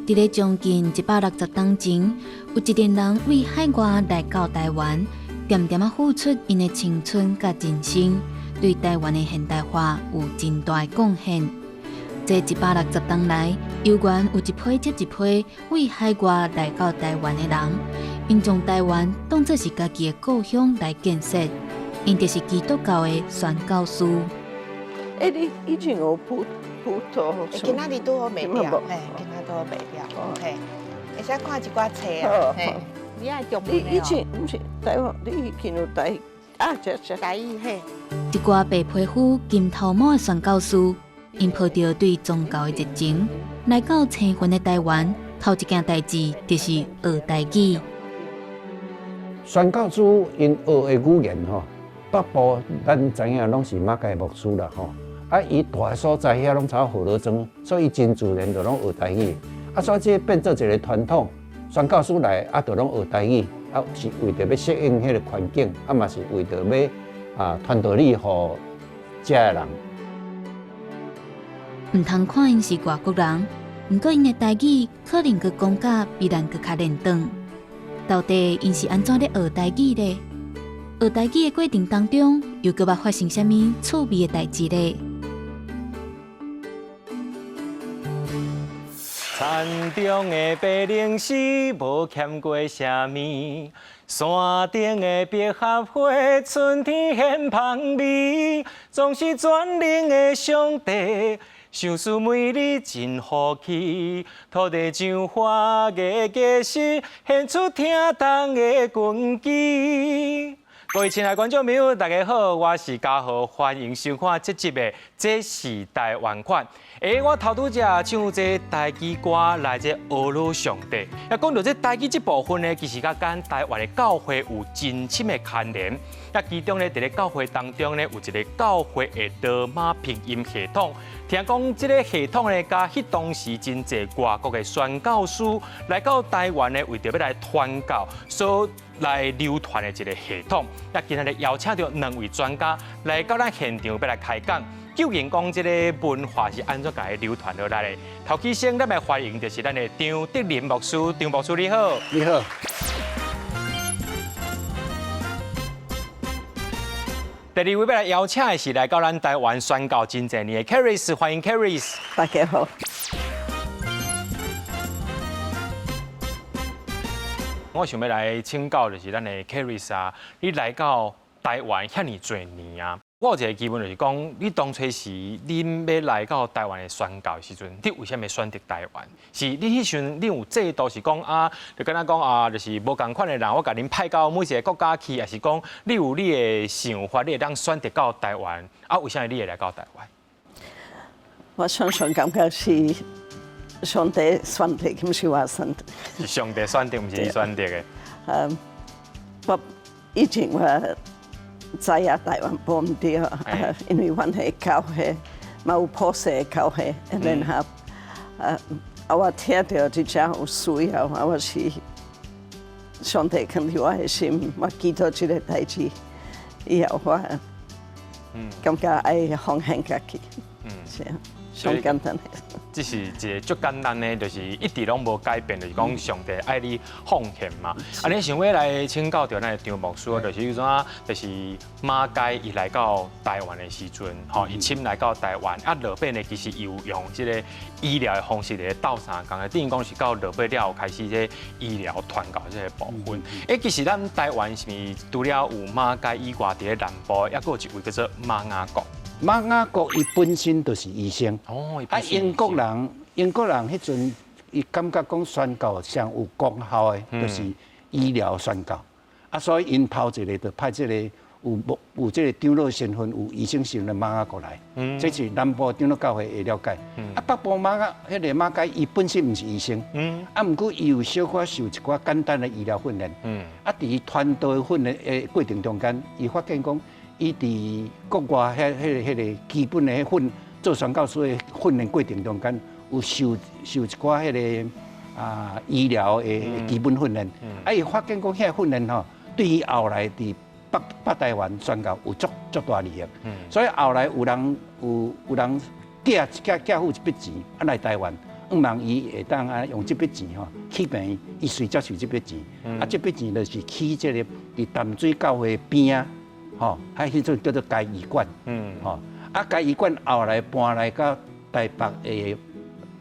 佇咧將近160冬前，有一群人對海外來到台灣，恬恬仔付出𪜶的青春佮人生，對台灣的現代化有真大的貢獻。這160冬來，猶原有一批接一批對海外來到台灣的人，𪜶將台灣當作是家己的故鄉來建設，𪜶就是基督教的宣教師。欸，你以前有葡葡萄？今仔日拄好袂掉，嘿，今仔拄好袂掉，嘿，會使看一寡冊啊，嘿。你愛中你以前毋是台灣，你以前有台啊？這這台語嘿。一寡白皮膚、金頭毛的宣教師，𪜶抱著對宗教的熱情，來到青雲的台灣，頭一件代誌就是學台語。宣教師𪜶學的語言吼，北部咱知影攏是馬偕牧師啦吼。啊，伊蹛的所在遐攏走河洛莊，所以真自然就攏學台語。啊，所以這變做一個傳統，宣教師來啊，就攏學台語，啊，是為著欲適應彼個環境，啊嘛是為著欲啊傳道理予遮的人。毋通看𪜶是外國人，毋過𪜶的台語可能閣講甲比咱閣較輪轉。到底𪜶是按怎咧學台語咧？學台語的過程當中，又閣捌發生啥物趣味的代誌咧？田中的白靈絲無欠過啥物，山頂的百合花春天顯芳味，總是全能的上帝，賞賜美麗真福氣，土地上花藝結實，獻出疼痛的根基。各位親愛觀眾朋友，大家好，我是嘉豪，歡迎收看這集的《這是台灣款》。欸，我頭拄才唱這台語歌來自呵咾上帝。啊，講到這台語這部分呢，其實佮咱台灣的教會有真深的牽連。啊，其中呢，佇咧教會當中呢，有一個教會的羅馬拼音系統。聽講這个系統呢，佮彼當時真濟外國的宣教師來到台灣呢，為著欲來傳教，所來流傳的一个系統。啊，今仔日邀請著兩位專家來到咱現場，欲來開講。究竟講這个文化是按怎共伊流傳落來的？頭起先，咱來歡迎就是咱的張德林牧師，張牧師你好。你好。第二位欲來邀請的是來到咱台灣宣教真濟年的 Caris，歡迎 Caris。大家好。我想欲來請教就是咱的 Caris 啊，你來到台灣遐爾濟年啊，我有一个疑問就是講，你當初時恁欲來到台灣的宣教的時陣，你為啥物選擇台灣？是你彼時陣你有制度是講啊，就敢若講啊，就是無仝款的人，我共恁派到每一个國家去，抑是講你有你的想法，你會當選擇到台灣？啊，為啥物你會來到台灣？我常常感覺是上帝選擇，毋是我選擇。是上帝選擇，毋是你選擇的。嗯，我以前我知影台灣無毋對，因為阮彼教會嘛有普世的教會，然後啊啊，我聽著這遮有需要，啊，我是上帝囥佇我的心，我祈禱這个代誌以後，我感覺愛奉獻家己，是啊，上簡單的。這是一个足簡單的，就是一直攏無改變，就是講上帝愛你奉獻嘛。啊，你想欲來請教著咱的張牧師，就是怎，就是馬偕伊來到台灣的時陣，吼，伊親來到台灣，啊，落尾呢，其實伊有用這个醫療的方式來鬥相共的，等於講是到落尾了後開始這醫療傳教這个部分。欸，其實咱台灣是毋是除了有馬偕以外，佇咧南部抑閣有一位叫做馬雅各。馬雅各伊本身就是醫生，啊，英國人彼陣伊感覺講宣教上有功效的，就是醫療宣教，啊，所以𪜶頭一个就派這个有牧有這个長老身份、有醫生身份的馬雅各來，這是南部長老教會會了解。啊，北部馬雅彼个馬偕伊本身毋是醫生，啊，毋過伊有小可受一寡簡單的醫療訓練，啊，佇傳道的訓練的過程中間，伊發現講，伊佇國外遐彼个基本的訓做宣教師的訓練過程中間，有受一寡彼个啊醫療的基本訓練。啊，伊發現講遐個訓練吼，對伊後來佇北台灣宣教有足足大利益。所以後來有人寄寄寄付一筆錢啊來台灣，向望伊會當啊用這筆錢吼去病院，伊隨接受這筆錢，啊，這筆錢就是起這個佇淡水教會邊仔，吼，啊，彼陣叫做嘉義館，吼，啊，嘉義館後來搬來到台北的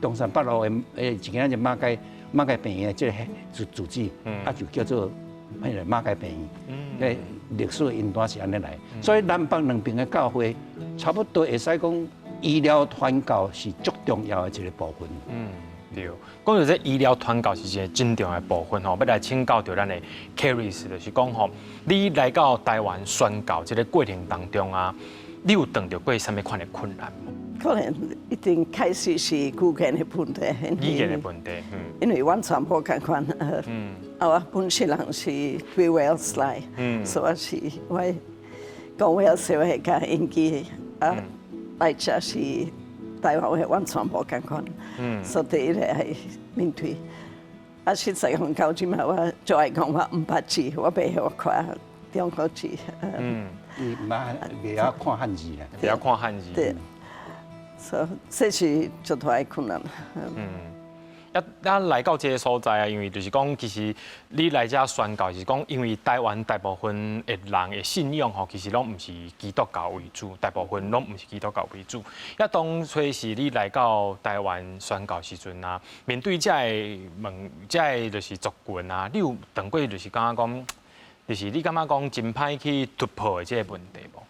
中山北路的一間就馬偕馬偕病院的這個住住址，啊，就叫做彼個馬偕病院，這歷史的因段是按呢來，所以南北兩邊的教會差不多會使講。醫療傳教是足重要的一個部分。嗯，對。講到這醫療傳教是一個真重要的部分吼，欲來請教著咱的 Charis，就是講吼，你來到台灣宣教這個過程當中啊，你有碰著過啥物款的困難無？可能一定開始是語言的問題。語言的問題，因為完全無仝款，啊，我本身人是對 Wales 來，所以是我講 Wales 話佮英語啊。來遮是台灣話完全無仝款，所以第一個係面對。啊，實在講到這擺，我就愛講我毋捌字，我袂曉看中國字。嗯，伊毋捌，袂曉看漢字啦，袂曉看漢字。對，所以這是足大的困難。嗯。啊啊來到這个所在啊，因為就是講，其實你來遮宣教是講，因為台灣大部分的人的信仰吼，其實攏毋是基督教為主，大部分攏毋是基督教為主。啊，當初時你來到台灣宣教時陣啊，面對這个問，這个就是族群啊，你有當過就是感覺講，就是你感覺講真歹去突破的這个問題無？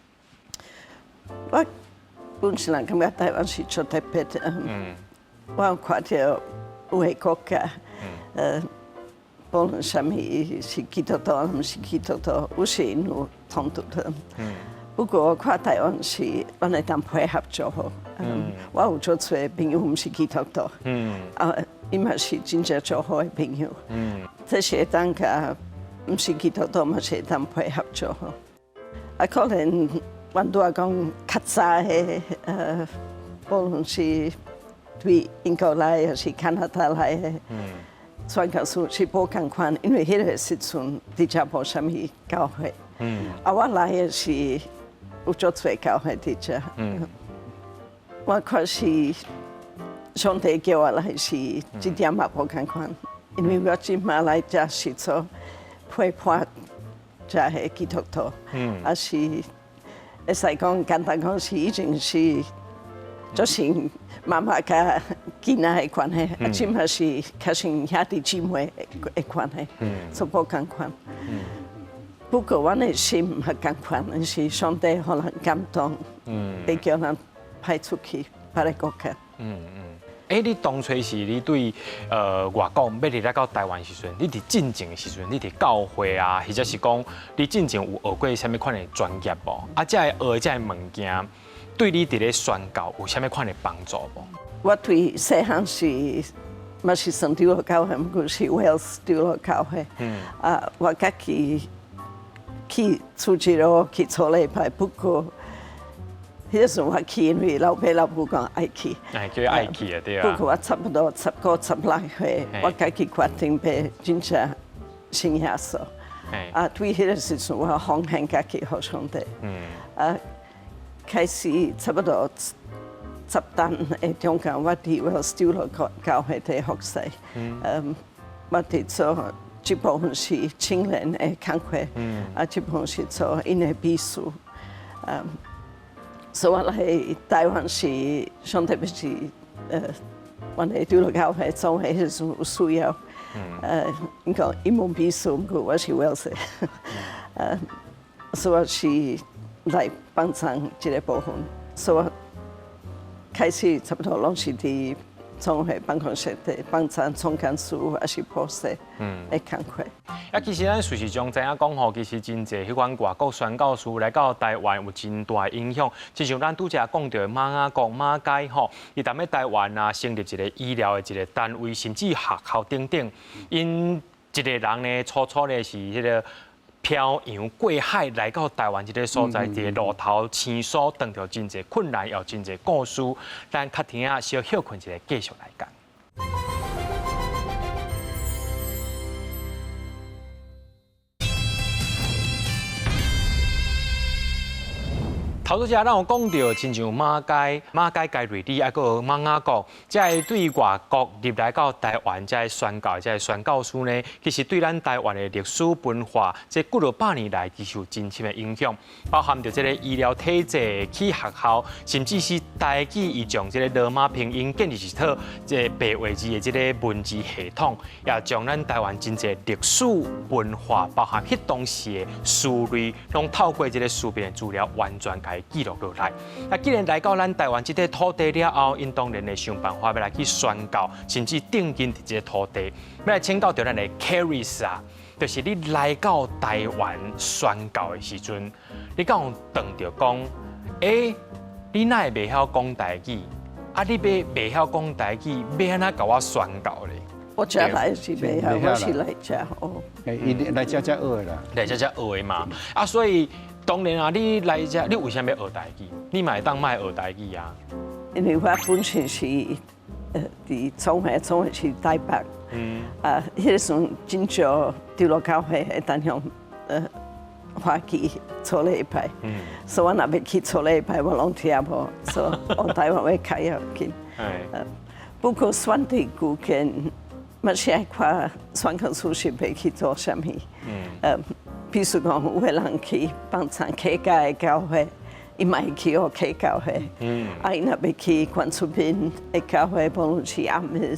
我本身人感覺台灣是足特別的，我有看著。有的國家，無論啥物是基督徒，毋是基督徒，有時𪜶有衝突的。不過我看台灣是，阮會當配合足好。我有足濟朋友毋是基督徒，啊，伊嘛是真正足好的朋友。這是會當佮毋是基督徒嘛是會當配合足好。啊，可能阮拄仔講較早的，無論是。對英國來，抑是加拿大來的，傳教士是無仝款，因為彼個時陣佇遮無啥物教會。啊，我來的是有足濟教會佇遮。我看是上帝叫我來是這點嘛無仝款，因為我這馬來遮是做陪伴遮的基督徒，啊是會使講簡單講是已經是。就是媽媽佮囡仔的關係，啊，這馬是較像兄弟姊妹的關係，所以無仝款。不過阮的心毋仝款，是上帝予人感動，會叫人派出去別个國家。欸，你當初是你對外國欲入來到台灣時陣，你佇進前的時陣，你佇教會啊，或者是講你進前有學過啥物款的專業無？啊，這个學的這个物件，對你佇咧宣教有啥物款的幫助無？我對細漢時嘛是算長老教會，毋過是 Wales 長老教會。啊，我家己去主日學去做禮拜，不過彼個時陣我去，因為老爸老母講愛去。哎，叫愛去的對啊。不過我差不多15、16歲，我家己決定欲真正信耶穌。啊，對彼個時陣我奉獻家己予上帝。啊，開始差不多十冬的中間，我佇 Wales 長老教會佇服侍。嗯，我佇做這部分是青年的工課，啊，這部分是做𪜶的秘書。嗯，所以我來台灣是上特別是阮的長老教會總會彼時陣有需要，𪜶講英文秘書，毋過我是 Wales，所以我是來幫助這個部分，所以我開始差不多攏是佇總會辦公室佇幫助總幹事，抑是普世的工課。啊，其實咱事實上知影講吼，其實真濟彼款外國宣教士來到台灣有真大影響。親像咱拄才講著馬雅各馬偕吼，伊踮咧台灣啊，成立一個醫療的一個單位，甚至學校等等。𪜶一個人呢，初初呢是彼個漂洋過海來到台灣這个所在，佇路途生疏，碰著真濟困難，也有真濟故事。咱較聽仔小歇睏一下，繼續來講。頭拄才咱有講著，親像馬偕、馬偕佳瑞里，抑閣瑪雅各，這个對外國入來到台灣，這个宣教，這个宣教師呢，其實對咱台灣的歷史文化，這幾落百年來其實有真深的影響，包含著這个醫療體制、起學校，甚至是台語伊將這个羅馬拼音建立一套這个白話字的這个文字系統，也將咱台灣真濟歷史文化，包含彼當時的思慮，攏透過這个書面的資料完全共伊記錄落來。啊，既然來到咱台灣這塊土地了後，𪜶當然會想辦法欲來去宣教，甚至定根佇這个土地。欲來請教著咱的 Caris 啊，就是你來到台灣宣教的時陣，你敢有當著講，欸，你哪會袂曉講台語？啊，你欲袂曉講台語，欲按怎共我宣教咧？我這來是袂曉，我是來遮學。欸，伊來遮才學的啦。來遮才學的嘛。啊，所以當然啊，你來遮，你為啥物欲學台語？你嘛會當莫學台語啊？因為我本身是佇總會，總會是台北。啊，彼个時陣真少長老教會會當用華語做禮拜。所以我若欲去做禮拜，我攏聽無，所以學台灣話較要緊。不過選擇古見，嘛是愛看宣教師是欲去做啥物。比如講，有的人去幫襯客家的教會，伊嘛會去學客家話。啊，伊若欲去原住民的教會，無論是阿美、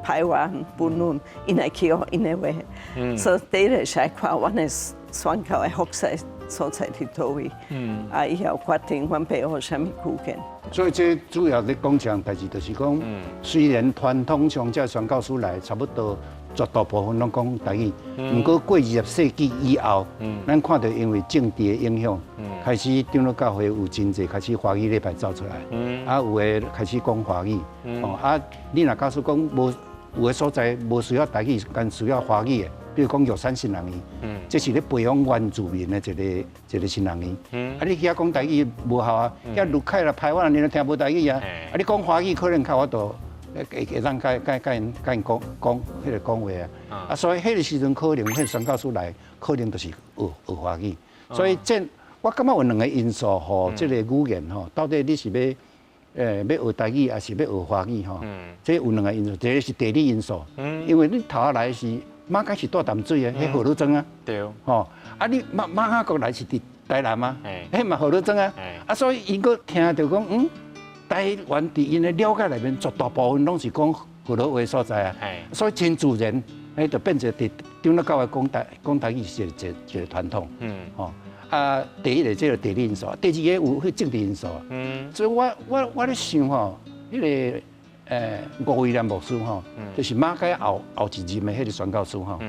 排灣、布農，𪜶會去學𪜶的話。所以第一个是愛看阮的宣教的服事所在佇佗位。啊，以後決定阮欲學啥物語言。所以這主要咧講一項代誌，就是講，雖然傳統上這宣教師來差不多絕大部分攏講台語，毋過過20世紀以後，咱看著因為政治的影響，開始長老教會有真濟開始華語禮拜走出來，啊有的開始講華語，哦啊，你若假使講無有的所在無需要台語，但需要華語的，比如講玉山新人院，這是咧培養原住民的一个一个新人院。啊，你去遐講台語無效啊，遐盧凱啦、排灣人，𪜶聽無台語啊。啊，你講華語可能較有法度，會會當共共共𪜶共𪜶講講彼个講話啊。啊，所以彼个時陣可能彼個宣教師來，可能就是學學華語。所以這我感覺有兩个因素吼，這個語言吼，到底你是欲學台語，抑是欲學華語吼？這有兩个因素，第一个是地理因素，因為你頭仔來是馬偕是蹛淡水的，彼河洛莊啊，吼，啊你瑪瑪雅各來是佇台南啊，彼嘛河洛莊啊，啊所以𪜶閣聽著講，台灣佇𪜶的了解內面，絕大部分攏是講河洛話所在啊，所以真自然，彼就變成佇長老教會講台語是一個一個傳統，吼。啊，第一个這个地理因素，第二个有彼政治因素。所以我咧想吼，彼个吳威廉牧師吼，就是馬偕後後一任的彼个宣教師吼，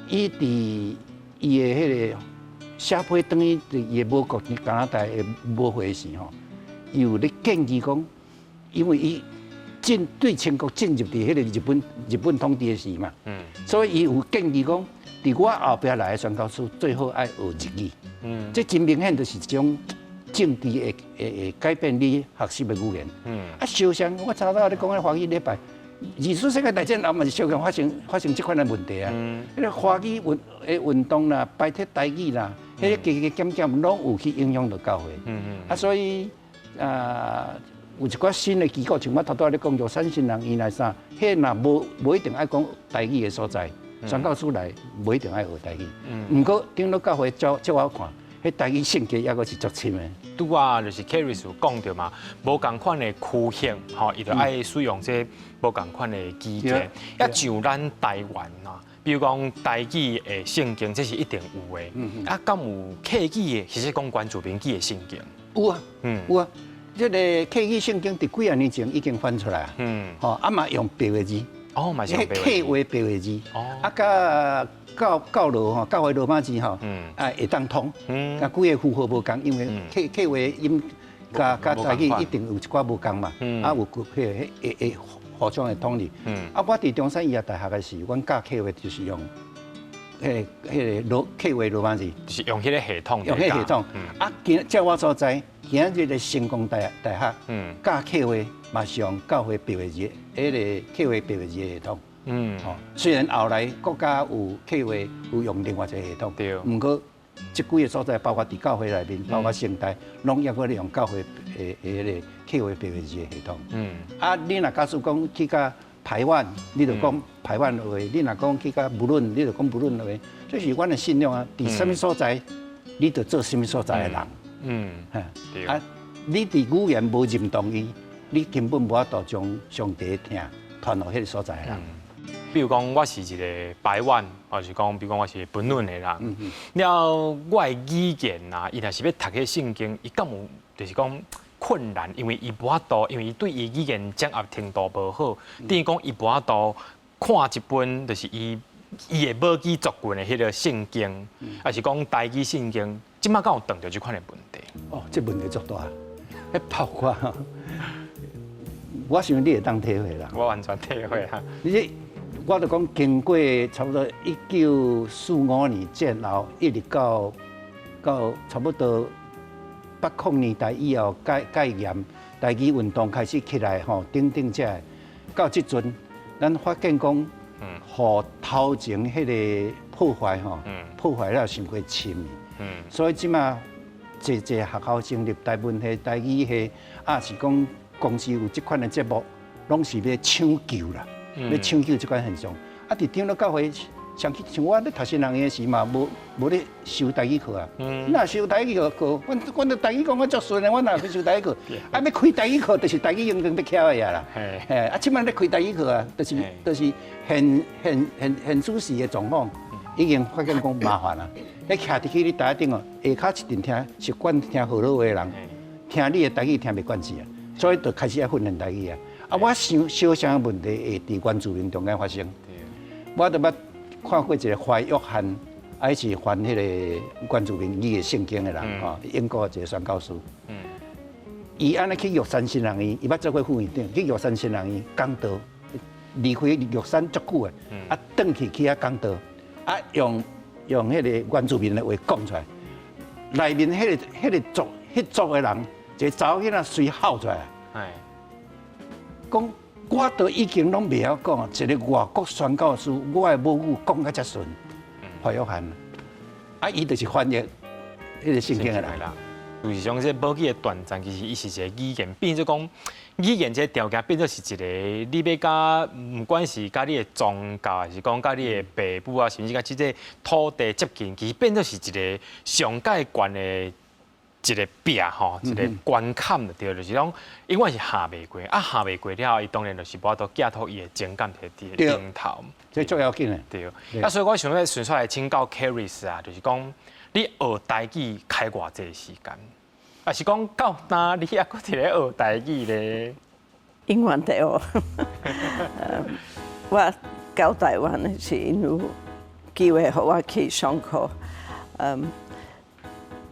伊佇伊的彼个寫批轉去佇伊的母國加拿大的母會時吼，伊有咧建議講，因為伊進對清國進入佇彼个日本統治的時嘛，所以伊有建議講，佇我後壁來的宣教師最好愛學日語。這真明顯就是一種政治會會會改變你學習的語言。啊，相像我早早咧講的華語禮拜，二次世界大戰後嘛是相共發生這款的問題啊。彼个華語運的運動啦，排斥台語啦，彼個加加減減攏有去影響著教會。啊，所以啊，有一寡新的機構，像我頭拄仔咧講，玉山新人院來啥，彼若無一定愛講台語的所在，宣教師來無一定愛學台語。毋過長老教會照照我看，彼台語性格抑閣是足深的。拄仔就是 Caris 有講著嘛，無仝款的區域，吼，伊就愛使用這無仝款的語言。啊，像咱台灣啊，比如講台語的聖經，這是一定有的。啊，敢有客語的，或是講原住民語的聖經？有啊，有啊。這个客語聖經佇幾仔年前已經翻出來啊。吼，啊嘛用白話字。哦，嘛是用白話客話白話字。啊，佮教教羅吼，教會羅馬字吼，啊會當通。啊，幾个符號無仝，因為客客話音佮佮台語一定有一寡無仝嘛。啊，有彼个會會互相會統一。啊，我佇中山醫學大學的時，阮教客話就是用彼个羅客話羅馬字，就是用彼个系統。用彼个系統。啊，今照我所知，今日的成功大學，教客話嘛是用教會白話字，彼个客話白話字的系統。吼，雖然後來國家有客話有用另外一个系統，毋過這幾个所在，包括佇教會內面，包括聖代，攏猶閣咧用教會的彼个客話白話字的系統。啊，你若假使講去到排灣，你就講排灣話；你若講去到布倫，你就講布倫話。這是阮的信仰啊！佇啥物所在，你就做啥物所在的人。啊，你佇語言無認同伊，你根本無法度將上帝的疼傳予彼个所在的人。比如講，我是一个排灣，或是講，比如講我是本論的人，了我的語言啊，伊若是欲讀彼聖經，伊敢有就是講困難，因為伊無法度，因為伊對伊語言掌握程度無好，等於講伊無法度看一本就是伊的母語族群的彼个聖經，抑是講台語聖經，這擺敢有碰著這款的問題？哦，這問題足大，彼包括我想你會當體會啦。我完全體會啊！你這我就講經過差不多1945年戰後，一直到差不多80年代以後，戒嚴台語運動開始起來吼，等等這个，到這陣，咱發現講，予頭前彼个破壞吼，破壞了傷過深，所以這馬濟濟學校成立台文系、台語系，抑是講公視有這款的節目，攏是欲搶救啦，欲搶救這款現象。啊，佇長老教會，像像我咧讀新人的時嘛，無咧修台語課啊。若修台語課，阮阮台語講甲足順的，阮哪去修台語課？啊，欲開台語課，就是台語已經欲翘的啊啦。嘿，啊，這擺咧開台語課啊，就是現現主時的狀況，已經發現講麻煩啦。你徛佇去你台頂哦，下跤一定聽習慣聽河洛話的人，聽你的台語聽袂慣勢啊，所以就開始愛訓練台語啊。啊，我想小聲的問題會佇原住民中間發生。我就捌看過一个翻約翰，還是翻彼个原住民語的聖經的人吼，英國一个宣教師。伊按呢去玉山新人院，伊捌做過副院長，去玉山新人院講道，離開玉山足久的，啊，轉去去遐講道，啊，用彼个原住民的話講出來，內面彼个彼族的人，一个查某囡仔隨吼出來，講我都已經攏袂曉講，一个外國宣教師，我的母語講甲遮順，華約翰，啊，伊就是翻譯彼个聖經的人。就是像這母語的斷層，其實伊是一个語言，變做講語言這个條件變做是一个，你欲佮毋管是佮你的宗教，還是講佮你的爸母啊，甚至佮這个土地接近，其實變做是一个上蓋懸的一个壁吼，一个關坎就對，就是講永遠是行袂過，啊行袂過了後，伊當然就是無法度寄託伊的情感佇頂頭。這足要緊的。對。啊，所以我想欲順續來請教 Charis 啊，就是講你學台語開偌濟時間？抑是講到今你猶閣佇咧學台語咧？永遠佇學。我到台灣的時，𪜶有機會予我去上課。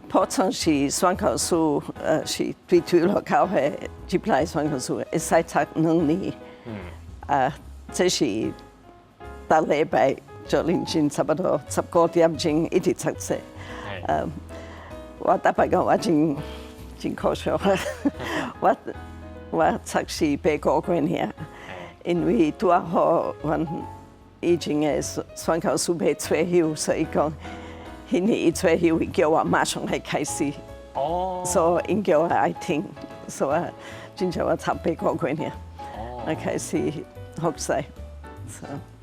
普通是宣教師，是對長老教會入來宣教師，會使讀2年。啊，這是逐禮拜做認真，差不多10個點鐘一直讀冊。我坦白講，我真真可笑。我讀是8個月爾，因為拄仔好，阮以前的宣教師欲退休，所以講，彼年伊退休，伊叫我馬上來開始。所以𪜶叫我愛聽，所以真正我讀八個月爾，來開始服侍。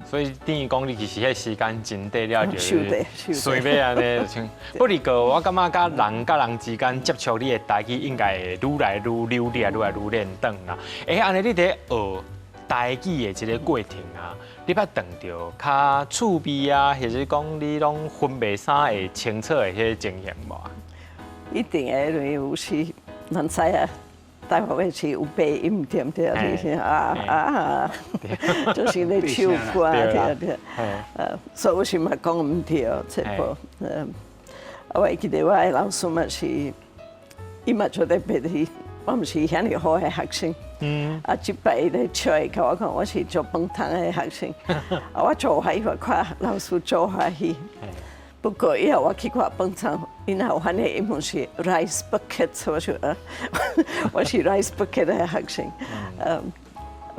所以等於講，你其實彼時間真短了，就隨欲按呢。不過我感覺佮人佮人之間接觸，你的台語應該會愈來愈流利，愈來愈練轉啦。欸，按呢你佇學台語的這个過程啊，你捌碰著較趣味啊，或者講你攏分袂啥會清楚的彼个情形無？一定會，因為有時咱知影。台灣話是有鼻音對毋對？就是啊啊，就是咧唱歌對對。所以有時嘛講毋對，這部。我會記得我的老師嘛是，伊嘛做特別的，我毋是遐爾好的學生。啊，這擺伊咧笑伊，共我講我是做飯桶的學生。啊，我做歡喜，我看老師做歡喜。不過以後我去看飯桶，𪜶有翻譯英文是 rice bucket，我說我是 rice bucket 的學生。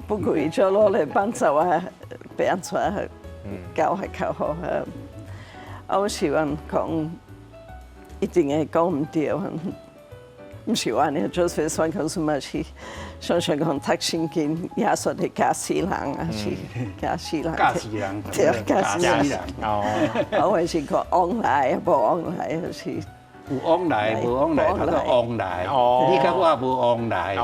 不過伊做努力幫助我變出來教還較好。啊，我希望講，一定會講毋對。毋是按呢，就是宣教師嘛是，常常講讀聖經，耶穌會教死人啊，是教死人。教死人，對，教死人。哦，我是講往來，無往來，就是有往來，無往來，他說往來。哦，你佮我無往來，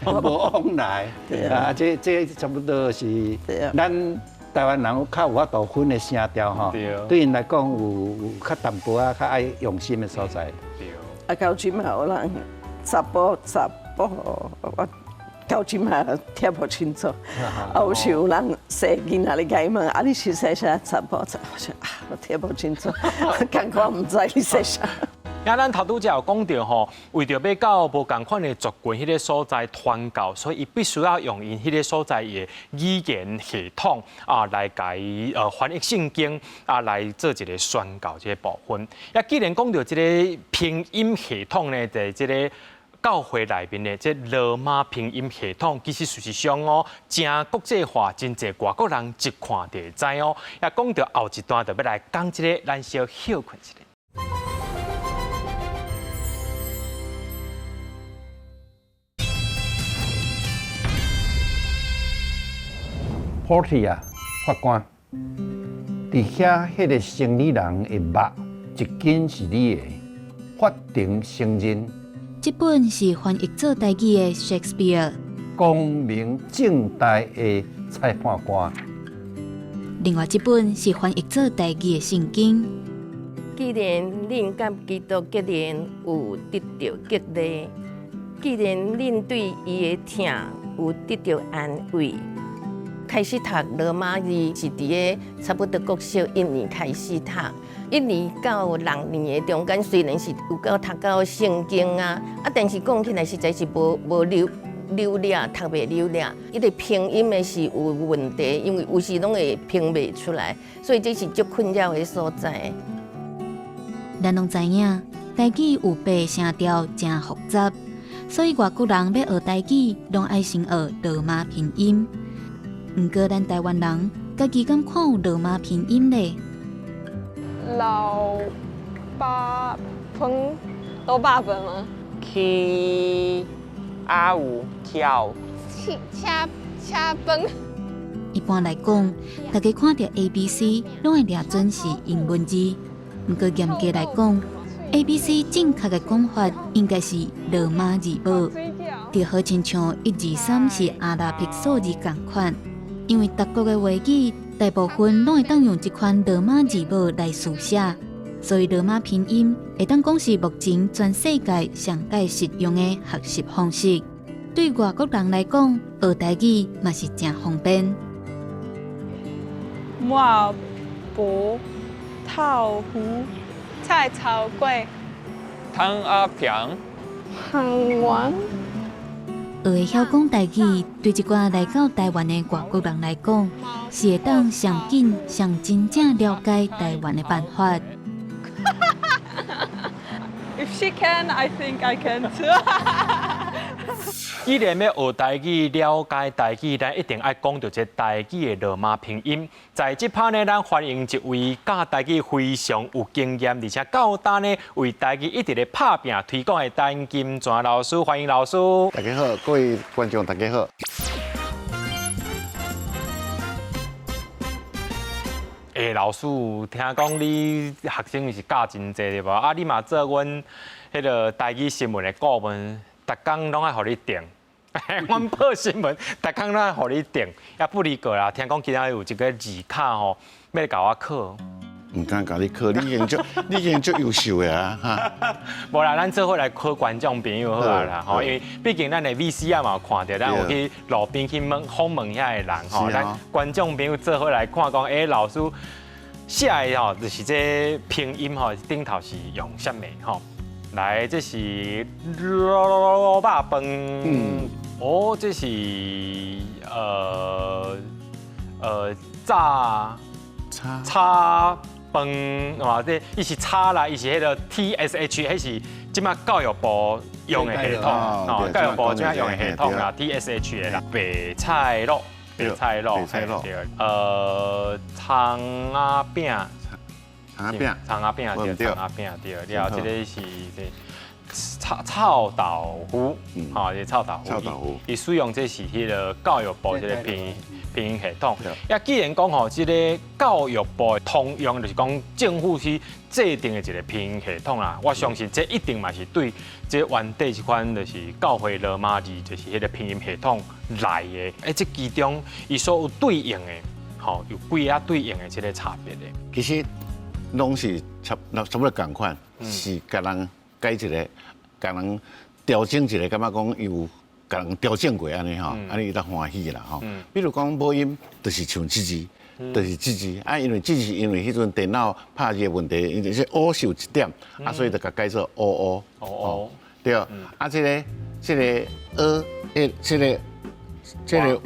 無往來。啊，這差不多是咱台灣人較有法度分的聲調吼。對𪜶來講有較淡薄仔較愛用心的所在。對。啊，到這馬有人。查埔查埔，我到這馬聽無清楚。啊，有時有人細囡仔咧共伊問，啊，你是說啥？查埔查，我說啊，我聽無清楚，感覺毋知你說啥。啊，咱頭拄才有講著吼，為著欲到無仝款的族群彼个所在傳教，所以伊必須要用𪜶彼个所在的語言系統啊，來共伊翻譯聖經啊，來做一個宣教這個部分。啊，既然講著這个拼音系統呢，佇這个教會內面的這羅馬拼音系統，其實事實上哦，誠國際化，真濟外國人一看就會知哦。啊，講著後一段就欲來講這个，咱小歇睏一下。 Portia 法官，佇遐彼个生理人的肉一斤是你的，法庭承認。這本是翻譯做台語的 Shakespeare，光明正大的裁判官。另外這本是翻譯做台語的聖經。既然恁佮基督結連，有得著激勵；既然恁對伊的疼有得著安慰。開始讀羅馬字是佇个差不多國小一年開始讀，一年到六年的中間，雖然是有夠讀到聖經啊，啊，但是講起來實在是無無溜溜掠，讀袂溜掠。伊個拼音的是有問題，因為有時攏會拼袂出來，所以這是足困擾的所在。咱攏知影，台語有八个聲調，誠複雜，所以外國人欲學台語，攏愛先學羅馬拼音。毋過，咱台灣人家己敢看有羅馬拼音咧？老八飯，老八飯嗎？去阿五跳。車車車飯。一般來講，大家看著 A、B、C，攏會掠準是英文字。毋過嚴格來講，A、B、C 正確的講法應該是羅馬字母，就好親像一二三是阿拉伯數字仝款。因為各國的話語大部分攏會當用這款羅馬字母來書寫，所以羅馬拼音會當講是目前全世界上蓋實用的學習方式。對外國人來講，學台語嘛是誠方便。麻婆豆腐、菜頭粿、湯仔餅、飯丸。學會曉講台語，對一寡來到台灣的外國人來講，是會當上緊、上真正了解台灣的辦法。 If she can, I think I can too. 既然欲學台語、了解台語，咱一定愛講著這台語的羅馬拼音。在這趴呢，咱歡迎一位教台語非常有經驗，而且到今呢為台語一直咧拍拚推廣的陳金泉老師，歡迎老師。大家好，各位觀眾大家好。欸，老師，聽講你學生是教真濟對無？啊，你嘛做阮彼个台語新聞的顧問，逐工攏愛予你定。阮報新聞，逐工攏愛予你定，也不離過啦。聽講今仔日有一个字卡吼，欲來共我考。毋敢共你考，你已經足，你已經足優秀的啊！哈。無啦，咱做伙來考觀眾朋友好啊啦，吼，因為畢竟咱的 VCR 嘛有看著，咱有去路邊去問訪問遐个人吼，咱觀眾朋友做伙來看講，欸，老師寫的吼，就是這拼音吼，頂頭是用啥物吼？來，這是滷肉飯，哦，這是炸炒飯，哇，這伊是炒啦，伊是彼个 TSH，彼是這馬教育部用的系統，哦，教育部這馬用的系統啦，TSH 的啦，白菜滷，白菜滷，對，蔥仔餅。蔥仔餅，蔥仔餅對，蔥仔餅對，了後這个是這臭臭豆腐，吼，這臭豆腐，臭豆腐，伊使用這是彼个教育部這个拼音系統。啊，既然講吼，這个教育部通用，就是講政府去制定的一个拼音系統啦。我相信這一定嘛是對這原底這款就是教會羅馬字，就是彼个拼音系統來的。欸，這其中伊所有對應的，吼，有幾仔對應的這个差別的。其實攏是差不多仝款，是共人改一个，共人調整一个，感覺講伊有共人調整過按呢吼，按呢伊才歡喜啦吼。比如講母音就是像這字，就是這字啊，因為這字因為彼陣電腦拍字的問題，因為是 O 是有一點，啊，所以就共改做 O O。 O O。對，啊，這個 E，欸，這個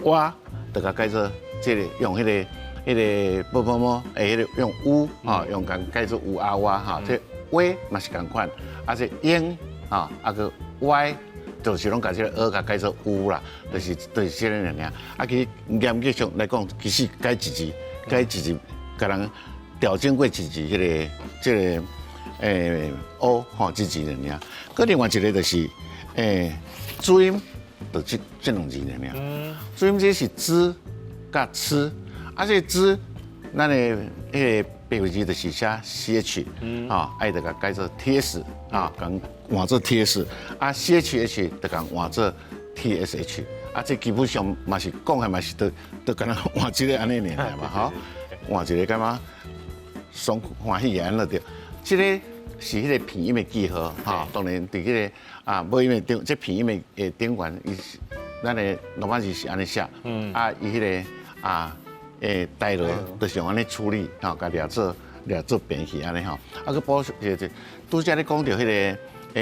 W，就共改做這個用彼個啵啵麼，欸，彼個用 U 吼，用共改做 U 啊 W 吼，這 V 嘛是仝款，啊，這英吼，啊閣 Y，就是攏共這个 E 共改做 U 啦，就是這个爾爾。啊，其實嚴格上來講，其實改一字，改一字，共人調整過一字，彼个這个O 吼，這字爾爾。閣另外一个就是注音，就這兩字爾爾。注音這是 zh 佮 ch，啊，這个 zh，咱的彼个白字就是寫 CH，吼，啊，伊就共改做 TS，啊，共換做 TS，啊，CHH 就共換做 TSH，啊，這基本上嘛是講的嘛是都敢若換一个按呢爾嘛，吼，換一個感覺爽歡喜的按呢對。這個是彼个拼音的記號，吼，當然佇彼个啊，母音的頂，這拼音的頂懸，伊是咱的羅馬字是按呢寫，啊，伊彼个啊，台羅就是用按呢處理，吼，共掠做變去按呢吼。啊，閣補一個，拄才咧講著彼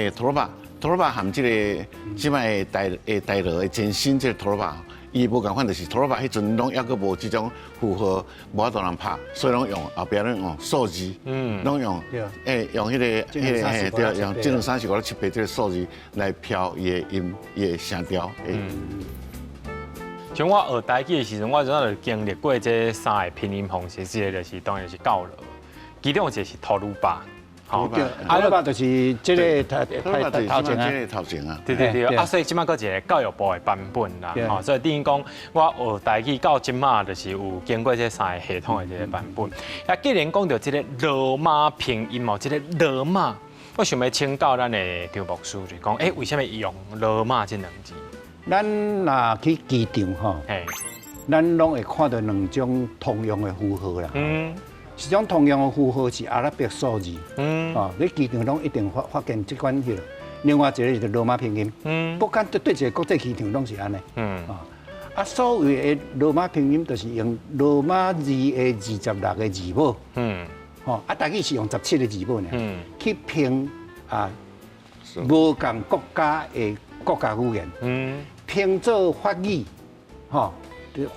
个托魯巴，托魯巴含這个這擺的台羅的前身這个托魯巴，伊無仝款，就是托魯巴彼陣攏猶閣無這種符號，無法度人拍，所以攏用後壁攏用數字，攏用用彼个嘿對，用這兩三四五六七八這个數字來標伊的音，伊的聲調。像我學台語的時陣，我陣就經歷過這三个拼音方式，一个就是當然是教羅，其中一个是托魯巴。吼，啊，托魯巴就是這个頭頭前啊，這个頭前啊，對對對，啊，所以這擺閣一个教育部的版本啦，吼，所以等於講我學台語到這擺就是有經過這三个系統的這个版本。啊，既然講到這个羅馬拼音哦，這个羅馬，我想欲請教咱的張牧師，就是講，欸，為啥物用羅馬這兩字？咱若去機場吼，咱攏會看到兩種通用的符號啦。一種通用的符號是阿拉伯數字，哦，你機場攏一定發現這款彼个。另外一个是羅馬拼音，不管佗一个國際機場攏是按呢。啊，所謂的羅馬拼音就是用羅馬字的26个字母，吼，啊，台語是用17个字母呢，去拼啊，無仝國家的國家語言，拼做法語，吼，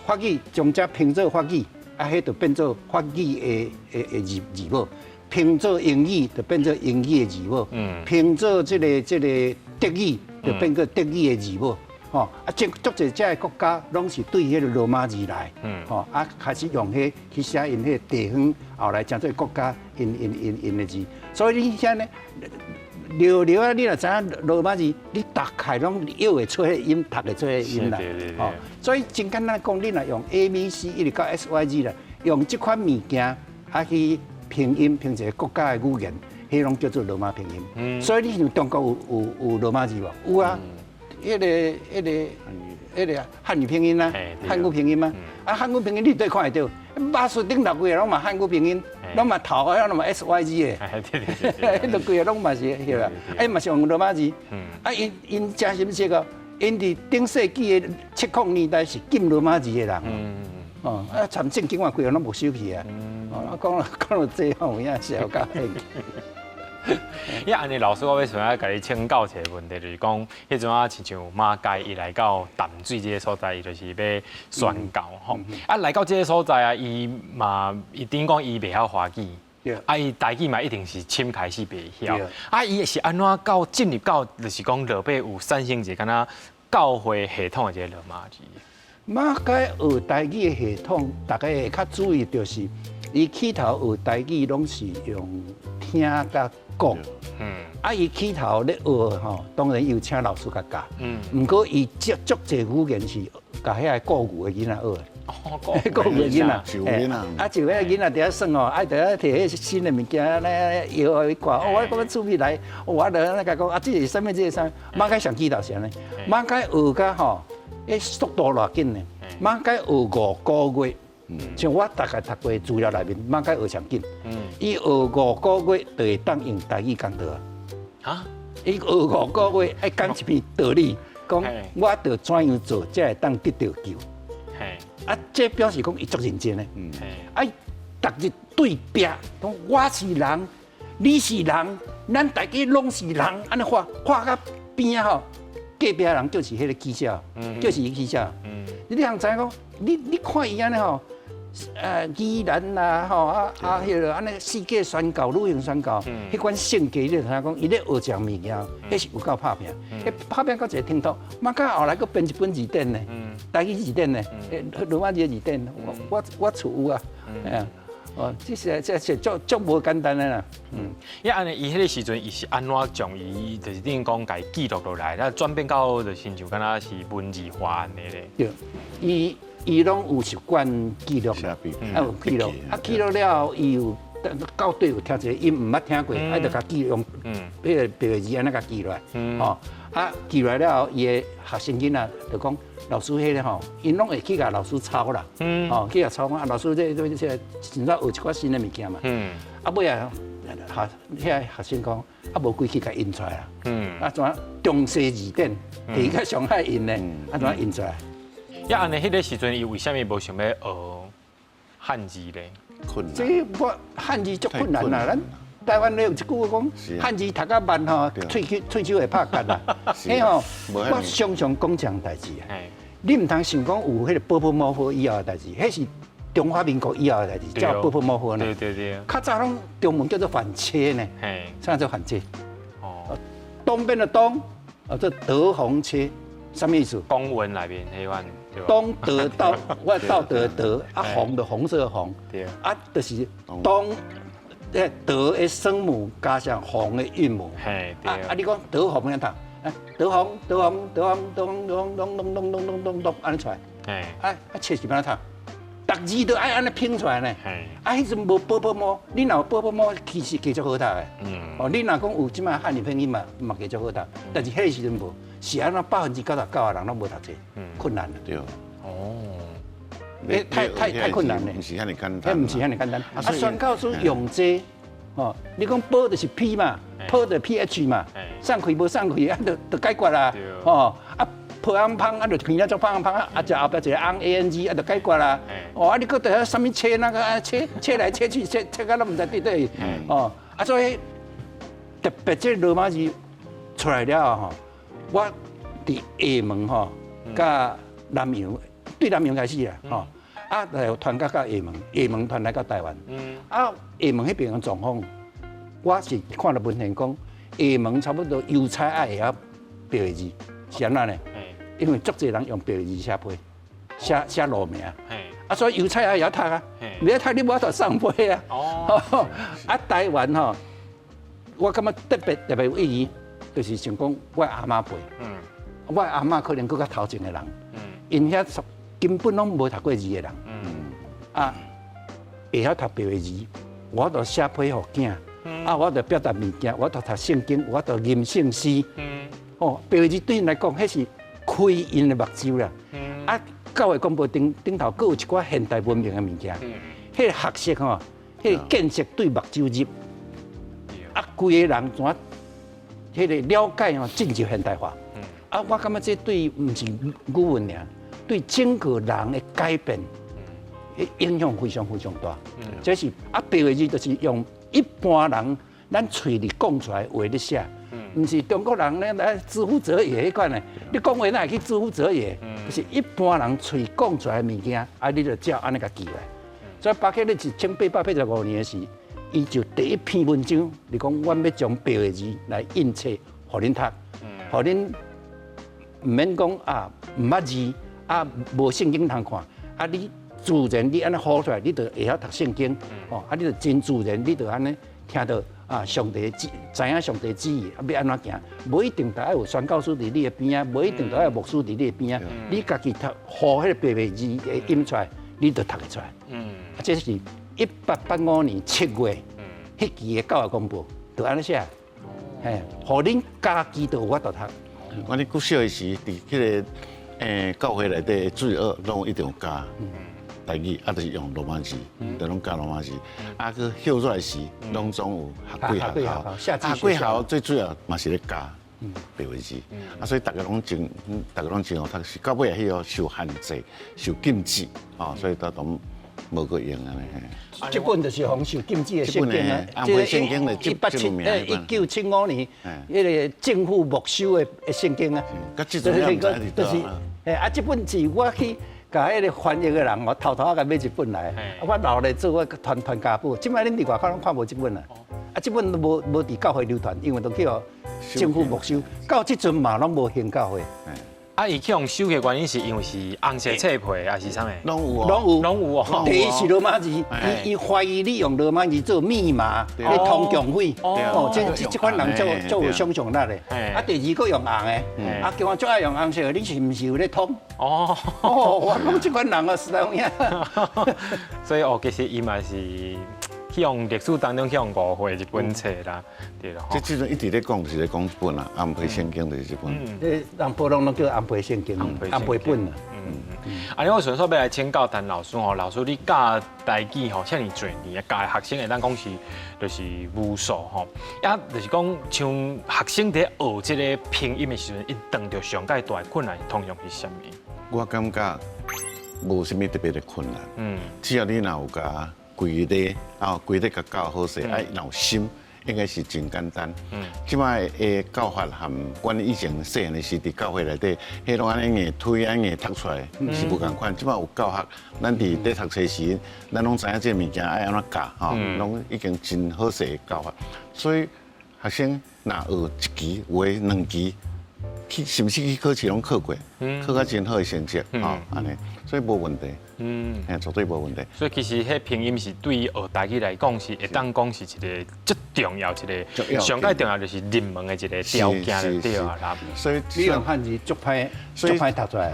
法語將這拼做法語，啊，彼就變做法語的字母；拼做英語就變做英語的字母；拼做這個德語就變做德語的字母。吼，啊，這足濟這个國家攏是對彼个羅馬字來，吼，啊，開始用彼去寫𪜶彼个地方，後來成做國家𪜶的字。所以你遐呢，著著啊！你若知影羅馬字，你逐概攏臆會出彼音，讀會出彼音啦。吼，所以真簡單講，你若用 A B C 一直到 X Y Z 啦，用這款物件啊去拼音拼一个國家的語言，彼攏叫做羅馬拼音。所以你像中國有羅馬字無？有啊，彼個漢語拼音啊，漢語拼音啊，啊漢語拼音你佗看會著？巴士頂頭規个攏嘛漢語拼音，攏嘛頭個攏嘛 S Y Z 的，彼都規个攏嘛是彼啦，哎嘛是用羅馬字，啊𪜶𪜶誠心說哦，𪜶佇頂世紀的70年代是禁羅馬字的人，哦，啊參正經話規个攏沒收去啊，哦，講講到這吼有影是有夠伊按呢老師，我欲想欲共你請教一个問題，就是講，彼陣啊，親像馬偕伊來到淡水這个所在，伊就是欲宣教吼。啊，來到這个所在啊，伊嘛，伊等於講伊袂曉華語，啊，伊台語嘛一定是深開始袂曉。啊，伊是按怎到進入到，就是講落尾有產生一个敢若教會系統的這个羅馬字？馬偕學台語的系統，大家會較注意就是，伊起頭學台語攏是用聽佮講，啊，伊起頭咧學吼，當然有請老師共教，毋過伊足足濟語言是共遐個國語的囡仔學的。哦，國語的囡仔，就囡仔，啊，就彼個囡仔佇遐耍吼，愛佇遐提彼新的物件咧，搖予伊看，哦，我感覺趣味來，我就按呢共講，啊，這是啥物？這是啥物？馬偕上起頭是按呢，馬偕學甲吼，彼速度偌緊呢？馬偕學5個月，像我大概讀過資料內面，馬偕學上緊。伊學五個月就會當用台語講道啊。伊學五個月愛講一篇道理，講我著怎樣做才會當得著救。啊，這表示講伊足認真的。啊，逐日對壁講我是人，你是人，咱大家攏是人，按呢喊喊到邊仔吼，隔壁人就是彼個記者，就是伊記者。你通知影講，你看伊按呢吼，宜蘭啦吼啊啊，彼个按呢世界宣教、旅行宣教，彼款性格你就知影講，伊咧學一項物件，彼是有夠拍拚，彼拍拚到一個程度，馬偕後來閣編一本字典呢，台語字典呢，羅馬字的字典，我厝有啊，啊，哦，這是足足無簡單的啦，嗯。伊按呢，伊彼个時陣，伊是按怎將伊就是等於講共伊記錄落來，啊轉變到就親像敢若是文字化按呢咧。對，伊攏有習慣記錄，啊有記錄，啊記錄了後，伊有到底有聽一個，伊毋捌聽過，啊就共記用，彼個白字按呢共記落來，吼，啊記落來了後，伊的學生囡仔就講老師彼个吼，𪜶攏會去共老師抄啦，吼去共抄講啊老師這真正學一寡新的物件嘛，啊尾仔學遐學生講，啊無規矩共印出來啦，啊怎中西字典，佇較上海印的，啊怎印出來？啊，按呢，彼个時陣，伊為啥物無想欲學漢字咧？困難。這我漢字足困難啦，咱台灣咧有一句話講，漢字讀較慢吼，喙鬚會拍結啦。彼吼，我常常講這項代誌啊。你毋通想講有彼個波波摩佛以後的代誌，彼是中華民國以後的代誌，叫波波摩佛呢。對對對。較早攏中文叫做反切呢。啥叫反切？哦。東邊的東，啊，這德宏切，啥物意思？公文內面彼款。東德道，我道德德啊，紅的紅色的紅，啊，就是東，德的聲母加上紅的韻母，啊啊，你講德宏按怎讀？德宏德宏德宏德宏德宏東東東東東東東，按呢出來，啊啊，切是按怎讀？逐字都愛按呢拼出來呢，啊，彼陣無波波摩，你若有波波摩，其實加足好讀的，哦，你若講有這擺漢語拼音嘛，嘛加足好讀，但是彼個時陣無。是按怎99%的人攏無讀冊，困難。對。哦。太困難了。毋是遐爾簡單。彼毋是遐爾簡單。啊，宣教師用這，哦，你講波就是 P 嘛，波就 PH 嘛，送氣無送氣啊，就解決啦。哦，啊，破紅芳啊，就鼻仔做芳芳啊，啊，就後壁一個紅 A N G 啊，就解決啦。哦，啊，你閣佇遐啥物切那個啊，切切來切去，切切到攏毋知佇佗。哦，啊，所以特別這羅馬字出來了後吼。我佇廈門吼，佮南洋，對南洋開始啦，吼，啊，來傳到廈門，廈門傳來到台灣，啊，廈門彼邊的狀況，我是看著文獻講，廈門差不多郵差愛會曉白話字，是按怎呢？因為足濟人用白話字寫批，寫路名，啊，所以郵差愛會曉讀啊，袂曉讀你無法度送批啊。哦，啊，台灣吼，我感覺特別特別有意義。就是想講，我阿嬤輩，我阿嬤可能閣較頭前的人，𪜶遐根本攏無讀過字的人，啊，會曉讀白話字，我就寫批予囝，啊，我就表達物件，我就讀聖經，我就吟聖詩，哦，白話字對𪜶來講，彼是開𪜶的目睭啦，啊，教會廣播頂頂頭閣有一寡現代文明的物件，彼個學識吼，彼個見識對目睭入，啊，規个人怎？彼個了解吼，進入現代化。啊，我感覺這對毋是語文爾，對整個人的改變，影響非常非常大。這是啊，白話字就是用一般人咱喙裡講出來話咧寫，毋是中國人咧來之乎者也彼款的。你講話哪會去之乎者也？就是一般人喙講出來的物件，啊，你就照按呢共記來。所以巴克咧1885年的時。伊就第一篇文章，伊講，阮欲將白話字來印冊，予恁讀，予恁毋免講啊，毋捌字啊，無聖經通看，啊，你自然你按呢呼出來，你就會曉讀聖經，哦，啊，你就真自然，你就按呢聽著啊，上帝旨，知影上帝旨意，啊，欲按怎行，無一定著愛有宣教師佇你的邊仔，無一定著愛有牧師佇你的邊仔，你家己讀呼彼个白話字的音出來，你就讀會出來。啊，這是1885年7月，彼期的教學公報，就按呢寫，嘿，予恁家己就有法度讀。我咧國小的時，佇彼个教會內底主日學攏一定有教台語，啊，就是用羅馬字，就攏教羅馬字。啊，閣歇熱時，攏總有學貴校，學貴校最主要嘛是咧教白話字。啊，所以逐家攏真，逐家攏真好讀，是到尾彼個受限制、受禁止，哦，所以都攏無閣用按呢。這本就是予受禁止的聖經啊，安培聖經的1975年，彼个政府沒收的聖經啊。就是就是，啊，這本是我去共彼个翻譯的人，我偷偷仔共買一本來，我留來做我傳傳家寶。這擺恁佇外口攏看無這本啊，啊，這本都無無佇教會流傳，因為都叫政府沒收，到這陣嘛攏無興教會。啊，伊去予收的原因是因為是紅色冊皮，還是啥物？攏有，攏有，攏有哦。第一是羅馬字，伊伊懷疑你用羅馬字做密碼，咧通共匪。哦，這這款人足足有想象力的。啊，第二閣用紅的，啊，叫我足愛用紅色的，你是毋是有咧通？哦，哦，我講這款人啊，實在有影。所以哦，其實伊嘛是去予歷史當中去予誤會一本冊啦，對咯。這這陣一直咧講，就是咧講這本啦，安培聖經就是這本。這人普攏攏叫安培聖經，安培本啦。啊，我順續欲來請教陳老師吼，老師你教台語吼，遮爾濟年，教的學生會當講是就是無數吼，啊，就是講像學生佇學這个拼音的時陣，𪜶碰著上蓋大的困難，通常是啥物？我感覺無啥物特別的困難。只要你若有共規律，啊，規律共教好勢，啊，若有心，應該是真簡單。這擺的教法和阮以前細漢的時，佇教會內底，彼攏按呢硬推、按呢硬讀出來是無仝款。這擺有教學，咱佇咧讀冊時，咱攏知影這个物件愛按怎教，吼，攏已經真好勢的教法。所以學生若學一期，有的兩期，去甚至去考試攏考過，考較真好的成績，吼，按呢，所以無問題。嘿，絕對無問題。所以其實彼拼音是對於學台語來講是會當講是一个足重要一个，上蓋重要就是入門的一个條件對啊啦。所以你用漢字足歹，足歹讀出來。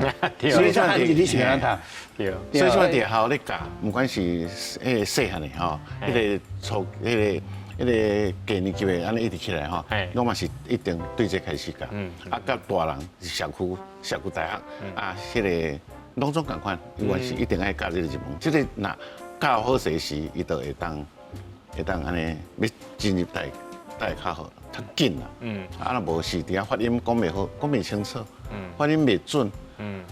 所以漢字你是按怎讀？對。所以說佇學校咧教，毋管是彼个細漢的吼，彼个初，彼个彼个低年級的按呢一直起來吼，攏嘛是一定對這開始教。啊，佮大人社區社區大學啊，彼个。攏總仝款，伊嘛是一定愛教這个入門。這个若教好勢時，伊就會當會當按呢欲進入台會較好，較緊啦。啊，若無是佇遐發音講袂好，講袂清楚，發音袂準，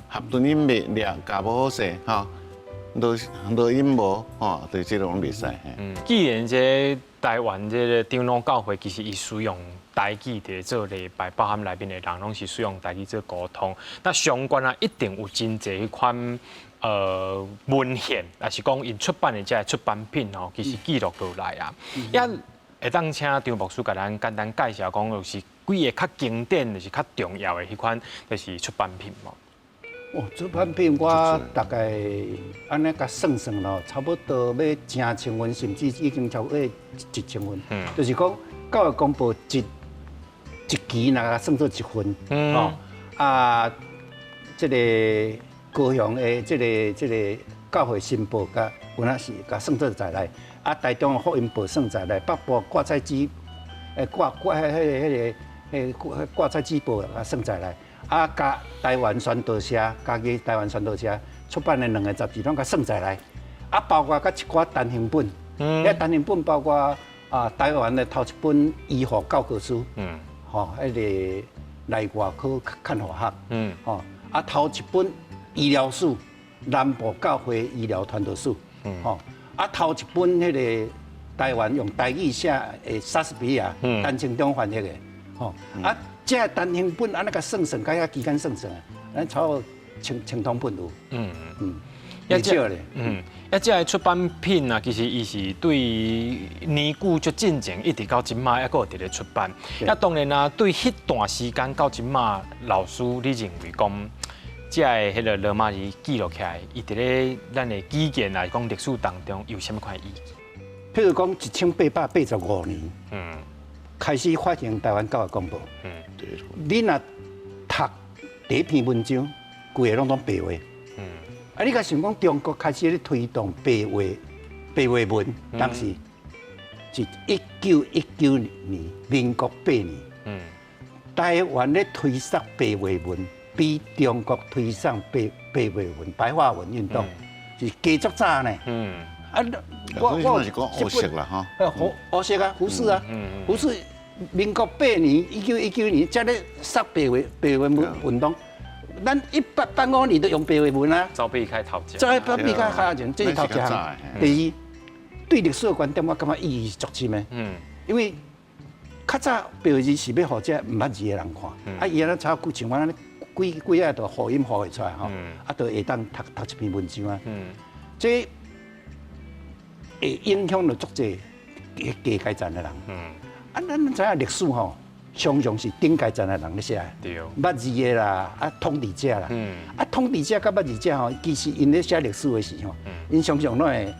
合頓音袂掠，教無好勢，吼，濁濁音無，吼，對這个攏袂使。既然這台灣這个長老教會，其實伊使用台語佇做禮拜，包含內面的人攏是使用台語做溝通。那相關啊，一定有真濟彼款文獻，抑是講𪜶出版的這个出版品吼，其實記錄落來啊。也會當請張牧師共咱簡單介紹講，就是幾个較經典，就是較重要的彼款，就是出版品無？哦，出版品我大概按呢共算算咯，差不多欲成千份，甚至已經超過1000份。就是講教育公報一一期若算做一份，哦，啊，這个高雄的這个這个教會新報，共有影是共算做在內，啊，台中的福音報算在內，北部掛彩紙，掛掛彼彼个彼个掛彩紙報共算在內，啊，佮台灣宣道社，家己台灣宣道社出版的兩个雜誌攏共算在內，啊，包括佮一寡單行本，遐單行本包括啊，台灣的頭一本醫學教科書，吼，彼个內外科看護學，吼，啊，頭一本醫療史，南部教會醫療傳道史，吼，啊，頭一本彼个台灣用台語寫的莎士比亞，陳清中翻譯的，吼，啊，這單行本按呢共算算，共遐期間算算，咱差不多千千通本有，袂少咧。啊，這个出版品啊，其實伊是對年久足進前，一直到這擺猶閣有佇咧出版。啊，當然啊，對彼段時間到這擺，老師你認為講，這个彼个羅馬字記錄起來，伊佇咧咱的語言來講歷史當中有啥物款意義？譬如講，1885年，開始發行台灣教育公報。你若讀第一篇文章，規个攏總白話。啊，你若想講中國開始咧推動白話白話文，當時是1919年，民國八年。台灣咧推捒白話文，比中國推捒白白話文、白話文運動是加足早呢。啊，我是講胡適啦，吼。胡胡適啊，胡適啊，胡適民國八年，1919年，才咧捒白話白話文運動。咱1885年都用白話文啊。早比開頭前。早比開頭前，這是頭一項。第二，對歷史的觀點，我感覺意義足深的。因為較早白話字是欲予這毋捌字的人看，啊，伊按呢抄句像阮按呢幾幾仔就呼音呼會出來吼，啊，就會當讀讀一篇文章啊。這會影響著足濟低階層的人。啊，咱知影歷史吼，常常是頂階層的人咧寫，捌字的啦，啊，統治者啦，啊，統治者佮捌字者吼，其實𪜶咧寫歷史的時候，𪜶常常攏會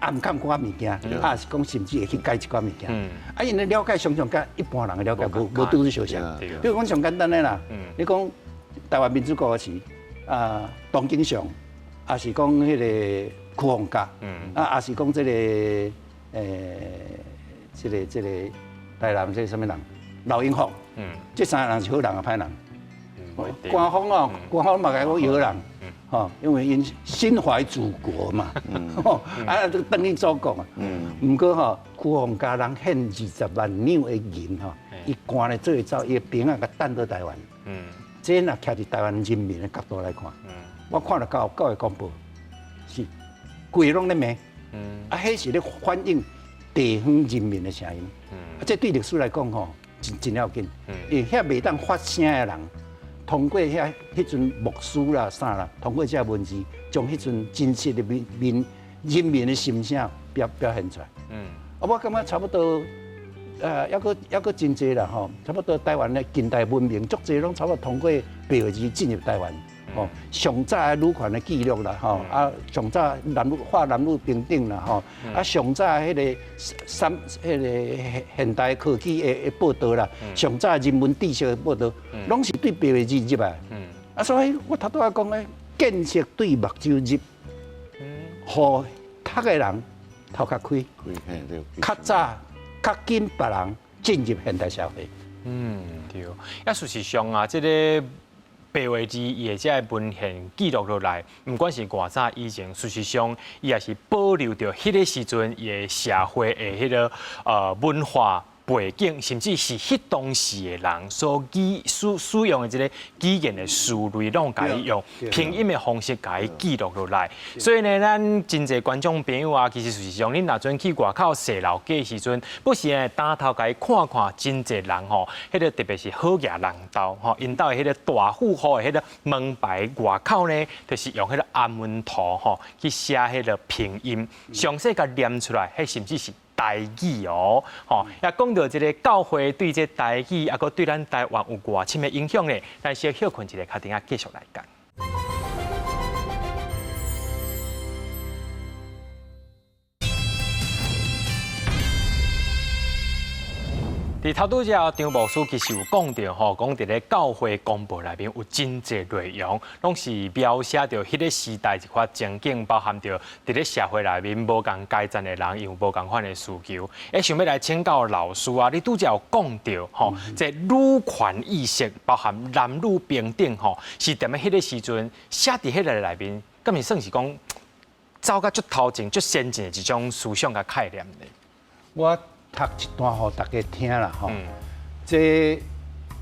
暗藏寡物件，啊，是講甚至會去改一寡物件。啊，𪜶的了解常常佮一般人的了解無無拄拄相像。比如講上簡單的啦，你講台灣民主國時，啊，唐景崧，抑是講彼個區鳳閣，啊，抑是講這個，這個這個台南這個啥物人，劉永福，這三個人是好人抑歹人？官方哦，官方嘛共講伊好人，吼，因為𪜶心懷祖國嘛，啊，轉去祖國嘛。毋過吼，區鳳閣人獻20萬兩的銀吼，伊趕咧做會走，伊的兵仔共等佇台灣。這若徛佇台灣人民的角度來看，我看著教教育公報是規個攏咧罵，啊，彼是咧反映地方人民的聲音。啊，這對歷史來講吼，真真要緊，因為遐袂當發聲的人，通過遐彼陣牧師啦啥啦，通過這文字，將彼陣真實的民民人民的心聲表表現出來。啊，我感覺差不多，猶閣猶閣真濟啦吼，差不多台灣的近代文明足濟攏差不多通過白話字進入台灣。吼，上早的女權的記錄啦，吼，啊，上早男女畫男女平等啦，吼，啊，上早彼個三彼個現代科技的的報導啦，上早人文知識的報導，攏是對白話字入來。啊，所以我頭拄仔講的，見識對目睭入，予讀的人頭殼開，較早較緊別人進入現代社會。嗯，對。啊，事實上啊，這個白話字伊的這个文獻記錄落來，毋管是偌早以前，事實上伊也是保留著彼個時陣伊的社會的彼个文化背景，甚至是彼當時的人所語使使用的這个語言的思維，攏共伊用拼音的方式共伊記錄落來。所以呢，咱真濟觀眾朋友啊，其實事實上，恁若陣去外口踅老街的時陣，不時會擔頭共伊看看，真濟人吼，彼个特別是好額人兜吼，𪜶兜的彼个大富戶的彼个門牌外口呢，就是用彼个阿門圖吼去寫彼个拼音，詳細共念出來，彼甚至是台語哦，吼，也講到這个教會對這台語，抑閣對咱台灣有偌深的影響呢？咱先歇睏一下，較等下繼續來講。佇頭拄才張牧師其實有講著吼，講佇咧教會公報內面有真濟內容，攏是描寫著彼個時代一寡情景，包含著佇咧社會內面無仝階層的人，伊有無仝款的需求。想欲來請教老師啊，你拄才有講著吼，這女權意識包含男女平等吼，是踮咧彼個時陣寫佇彼个內面，敢是算是講走甲足頭前、足先進的一種思想佮概念呢？我讀一段予大家聽啦吼，這佇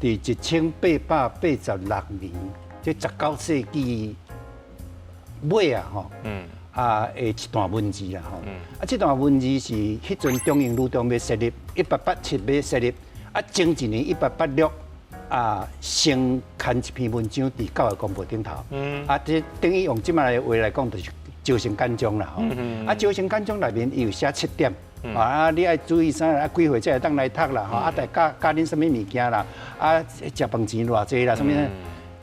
1886年，這19世紀尾啊吼，啊的一段文字啦吼，啊這段文字是彼陣中英女中欲設立，1887欲設立，啊前一年1886啊先刊一篇文章佇教育公報頂頭，啊這等於用這擺的話來講，就是招生簡章啦吼，啊招生簡章內面伊有寫七點。啊！你愛注意啥？啊，幾歲才會當來讀啦？吼！啊，著教教恁啥物物件啦？啊，食飯錢偌濟啦？啥物？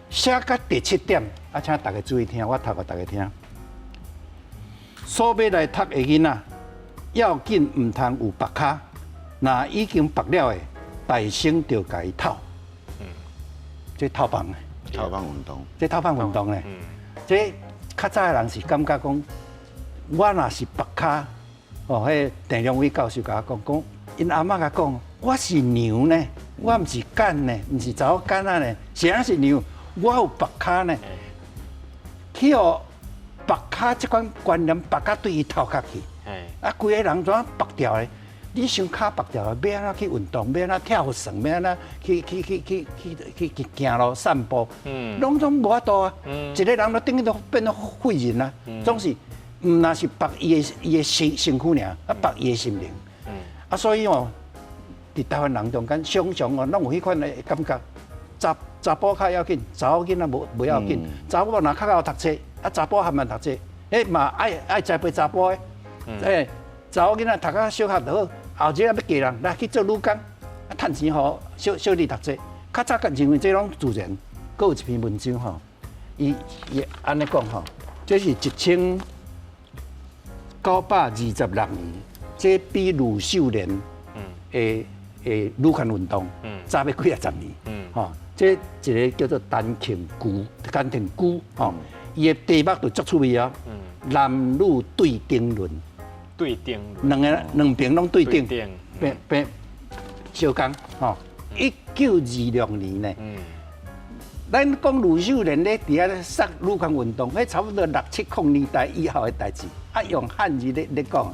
寫到第七點，啊，請大家注意聽，我讀予大家聽。所欲來讀的囡仔，要緊毋通有縛跤，若已經縛了的，大聲就共伊透。這透放的，透放運動，這透放運動咧。這較早的人是感覺講，我若是縛跤，哦，彼個鄭良偉教授共我講，講𪜶阿嬤共講，我是娘呢，我毋是囡呢，毋是查某囡仔呢，啥是娘？我有縛跤呢，去予縛跤這款觀念，縛跤對伊頭殼去，啊，規个人怎縛掉的？你想跤縛掉，欲按怎去運動？欲按怎跳繩？欲按怎去去去去去去去行路散步？攏總無法度啊！一个人都等於都變做廢人啊！總是毋若是縛伊的伊的身身軀爾，啊縛伊的心靈。啊，所以哦，佇台灣人中間，常常哦，攏有彼款的感覺。查查埔較要緊，查某囡仔無無要緊。查某若較𠢕讀冊，啊查埔含慢讀冊，彼嘛愛愛栽培查埔的。欸，查某囡仔讀較小學就好，後日啊欲嫁人，來去做女工，啊趁錢予小小弟讀冊。較早佮認為這攏自然。閣有一篇文章吼，伊伊按呢講吼，這是1926年，這比呂秀蓮的的女權運動早欲幾仔十年，吼，這一個叫做陳慶居，陳慶居吼，伊的題目就足趣味哦，男女對等論，對等，兩个兩邊攏對等，變變相仝吼。1926年呢，咱講呂秀蓮咧佇遐咧殺女權運動，彼差不多六七零年代以後的代誌。啊，用漢字咧咧講，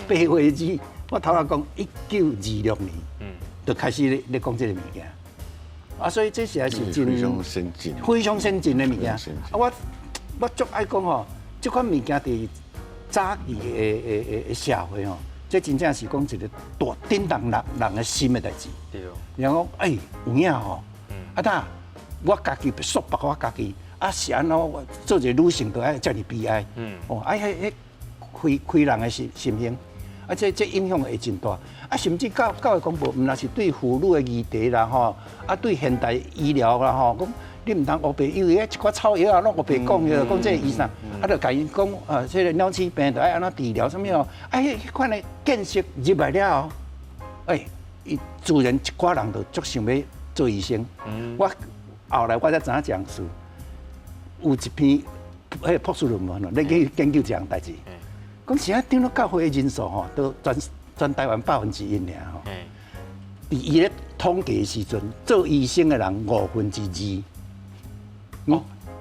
白話字，我頭仔講1926年，就開始咧咧講這个物件。啊，所以這是還是真非常先進，非常先進的物件。啊，我我足愛講吼，這款物件佇早期的的的的社會吼，這真正是講一个大震動人人的心的代誌。對。然後講，欸，有影吼，啊，呾我家己束縛我家己，啊是按怎我做一个女性都愛遮爾悲哀。哦，啊，彼彼開開人的心心胸，啊，這這影響會真大。啊，甚至教教會公報，毋但是對婦女的議題啦，吼，啊，對現代醫療啦，吼，講你毋通烏白，因為彼一寡草藥啊，攏烏白講，講這个醫生，啊，就共𪜶講，啊，這个鳥鼠病就愛按怎治療，啥物哦，啊，彼彼款的見識入來了後，欸，伊自然一寡人就足想欲做醫生。我後來我才知影這樣事，有一篇彼个博士論文哦，咧去研究這項代誌，講是啊，長老教會的人數吼，都全全台灣1%爾吼。佇伊咧統計的時陣，做醫生的人2/5。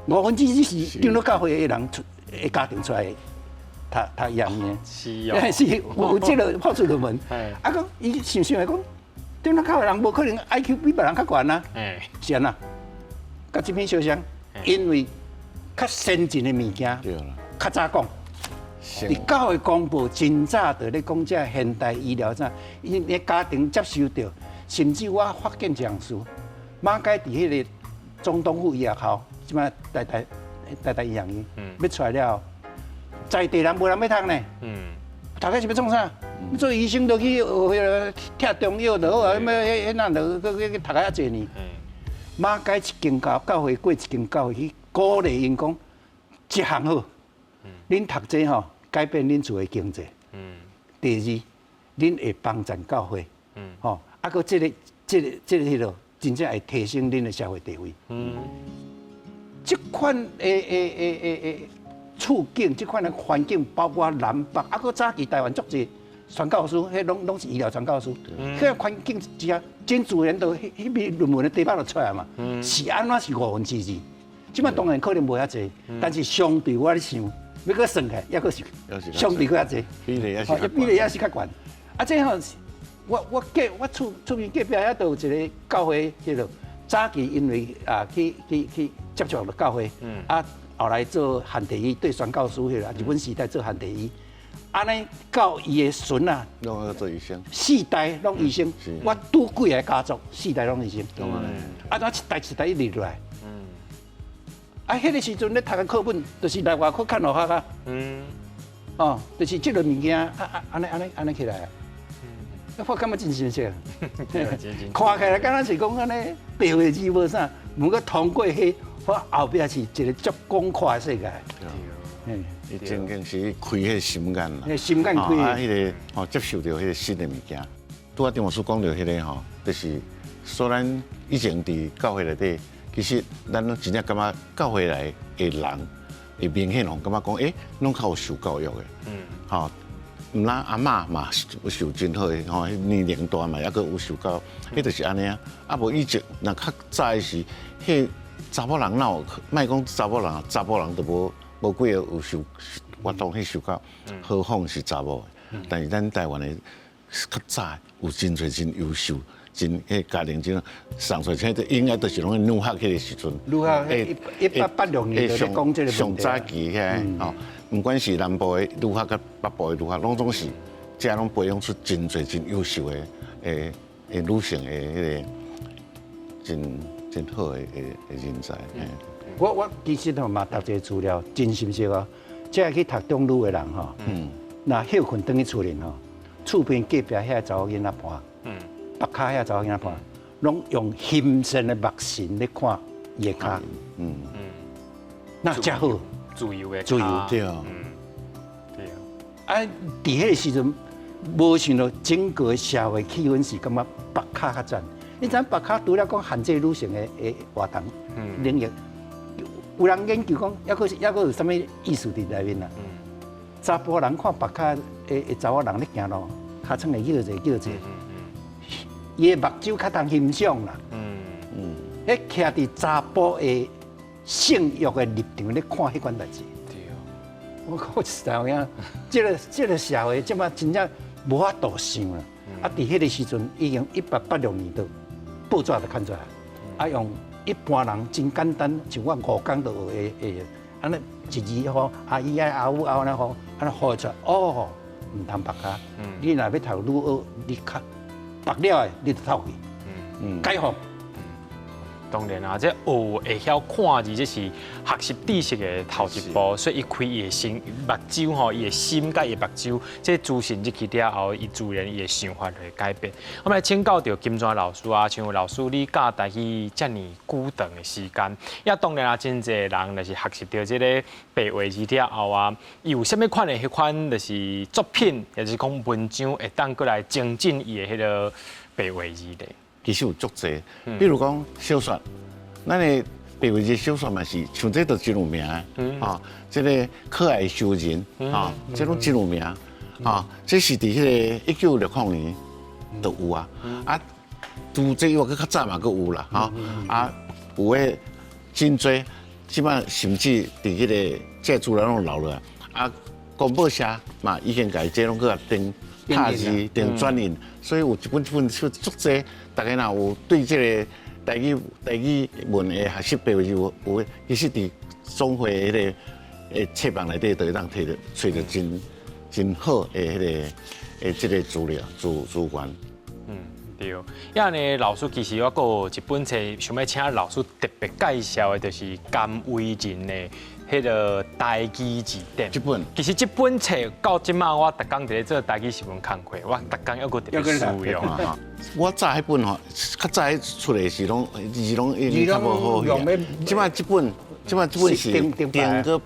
2/5是長老教會的人出的家庭出來讀讀醫的。是哦。是有有這个博士論文。啊，講伊想想來講，長老教會人無可能 IQ 比別人較懸啊。是按怎？佮這篇相像，因為較先進的物件，較早講。佇教會公報真早就咧講這現代醫療啥，𪜶的家庭接受著，甚至我發現一項事，馬偕佇彼個總統府醫學校，這擺台大台大醫學院，欲出來了後，在地人無人欲讀呢。讀這是欲創啥？做醫生就去學彼个拆中藥就好啊，欲彼彼那就閣去讀較濟年。馬偕一間教教會過一間教會去鼓勵𪜶講，這項好，恁讀這吼改變恁厝的經濟。第二，恁會幫贊教會。吼，啊，閣這个這个這个彼落，真正會提升恁的社會地位。這款的的的的的處境，這款的環境，包括南北，啊，閣早期台灣足濟傳教士，彼攏攏是醫療傳教士。彼个環境之下，真自然就彼彼篇論文的題目就出來嘛。是按怎是2/5？這擺當然可能無遐濟，但是相對我咧想，欲閣算起來，抑閣是相對閣較濟，比例抑是比例抑是較懸。啊，這吼，我我隔我厝厝邊隔壁遐都有一个教會，彼落早期因為啊去去去接觸著教會，啊後來做旱地醫，對宣教師彼个，日本時代做旱地醫，按呢到伊的孫仔，攏做醫生，四代攏醫生，我拄幾个家族，四代攏醫生，啊，怎一代一代一直落來。啊，彼个時陣咧讀的課本，就是內外科看落學啊。哦，就是這个物件，啊啊，按呢按呢按呢起來啊。我感覺真親切。看起來敢若是講按呢白話字無啥，毋過通過彼我後壁是一個足廣闊的世界。嗯，伊真正是開彼個心眼啦，心眼開。啊，彼個吼接受著彼個新的物件。拄仔張牧師講著彼個吼，就是雖然以前佇教會內底，其實咱攏真正感覺教會來的人會明顯吼，感覺講，欸，攏較有受教育的。吼，毋但阿嬤嘛有受真好的吼，年齡大嘛，抑閣有受教，彼就是按呢啊。啊無以前若較早的時，彼查某人哪有？莫講查某人，查埔人都無無幾個有受活動去受教，何況是查某。但是咱台灣的較早有真濟真優秀，真彼家庭真送出來，應該都是攏女學彼個時陣。女學1886年就咧講這個問題。上早期遐吼，毋管是南部的女學佮北部的女學，攏總是遮攏培養出真濟真優秀的的女性的彼個真真好的的人才。我其實吼嘛讀這個資料，真心實哦。這去讀中女的人吼，若歇睏轉去厝裡吼，厝邊隔壁遐查某囡仔伴，北跤遐查某囡仔伴，攏用欣羨的目神咧看伊的跤，那才好，自由的自由對，對。啊，佇彼個時陣，無想到整個社會氣氛是感覺白跤較讚。你知影白跤除了講限制女性的的活動領域，有人研究講，抑閣有啥物意思佇內面啊？查埔人看白跤的的查某人咧行路，尻川會叫者叫者，伊的目睭較通欣賞啦。彼徛佇查埔的性欲的立場咧看彼款代誌。對。我講實在有影，這個社會這擺真正無法度想啦。啊，佇彼個時陣已經1886年就報紙就刊出來，啊，用一般人真簡單，像我五工就學的的，按呢一字吼，阿姨啊阿母啊按呢吼，按呢呼出來，哦，毋通縛跤。你若欲讀女學，你較縛了的，你就透去。解放。當然啊，這學會曉看字，這是學習知識的頭一步，所以伊開伊的心目睭吼，伊的心佮伊的目睭，這資訊入去了後，伊自然伊的想法就會改變。我們來請教著金泉老師啊，像老師你教台語遮爾久長的時間，也當然啊，真濟人就是學習著這个白話字了後啊，伊有啥物款的彼款就是作品，抑是講文章會當閣來精進伊的彼个白話字咧？其實有足濟，比如講小說，咱的白話字小說嘛是，像這都真有名的，啊，這个可愛修人，啊，這攏真有名，啊，這是佇彼个1960年就有啊，啊，除這以外，閣較早嘛閣有啦，吼，啊，有的真濟，這擺甚至佇彼个這資料攏留落來，啊，公報社嘛已經共這攏閣登拍字、登轉印，所以有一本一本書足濟。大家若有對這个台語台語文的學習白話字有有，其實佇總會彼个的冊房內底，就會當提著揣著真真好的彼个的這个資料資資源。嗯，對。呀呢，老師其實我閣有一本冊，想欲請老師特別介紹的，就是甘為人的彼个台語字典。這本其實這本冊到這擺，我逐工佇咧做台語新聞工課，我逐工猶閣特別使用。我早彼本吼，較早彼出來時攏字攏已經較無好去。這擺這本，這擺這本是頂閣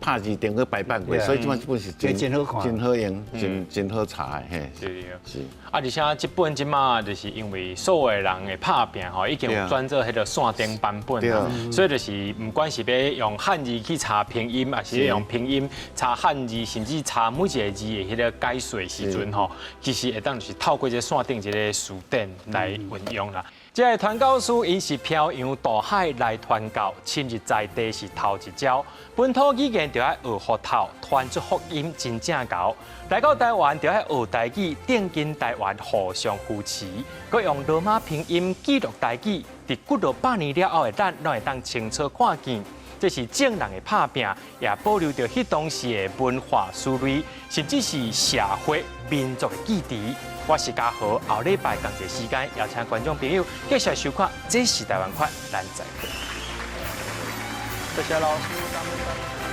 拍字，頂閣排版過，所以這擺這本是真真好看，真好用，真真好查的嘿。是是。啊，而且這本這擺就是因為所有人的拍拚吼，已經有轉做彼个線頂版本啊，所以就是毋管是欲用漢字去查拼音，抑是欲用拼音查漢字，甚至查每一个字的彼个解說時陣吼，其實會當就是透過這個線頂這个辭典來運用啦。這个傳教士𪜶是漂洋渡海來傳教，深入在地是頭一招。本土語言著愛學佛頭，傳出福音真正𠢕。來到台灣著愛學台語，奠根台灣互相扶持。閣用羅馬拼音記錄台語，佇幾落百年了後的咱，攏會當清楚看見。這是眾人的拍拚，也保留著彼當時的文化思維，甚至是社會民族的記憶。我是嘉豪，後禮拜仝一个時間，邀請觀眾朋友繼續收看《這是台灣款》，咱再會。多謝老師。